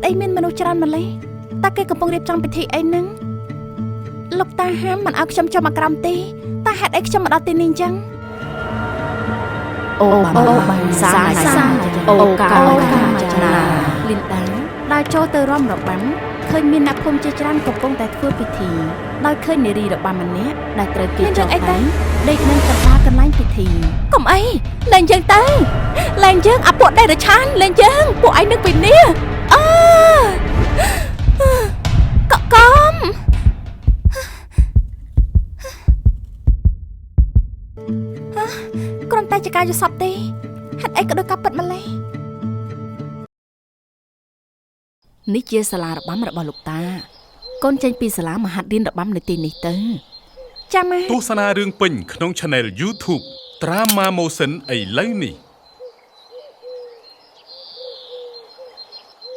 អីមានមនុស្សច្រើនម្ល៉េះតើគេកំពុងរៀបចំពិធីអីហ្នឹងលោកតាហាមមិនឲ្យខ្ញុំចុះមកក្រោមទេតើហេតុអីខ្ញុំមកដល់ទីនេះអញ្ចឹង អូបាបាសាសាអូកាអូកាចនា លីនដាដើរចូលទៅរំរបាំឃើញមានអ្នកភូមិជាច្រើនកំពុងតែធ្វើពិធីដោយឃើញនារីរបាំម្នាក់ដែលត្រូវគេចងដៃដេកនឹងកណ្ដាលកន្លែងពិធីកុំអីលែងយើងទៅលែងយើងអាពួកដេរឆានលែងយើងពួកឯងនឹងពីនេះអើកកកំ គ្រាន់តែជាការយល់សប្តិទេហេតុអីក៏ដូចការពិតម្ល៉េះ នេះជាសាលារបាំរបស់លោកតា កូនចេញពីសាលាមហាត់រៀនរបាំនៅទីនេះទៅ ចាំម៉ា ទស្សនារឿងពេញក្នុង Channel YouTube Drama Motion ឥឡូវនេះ។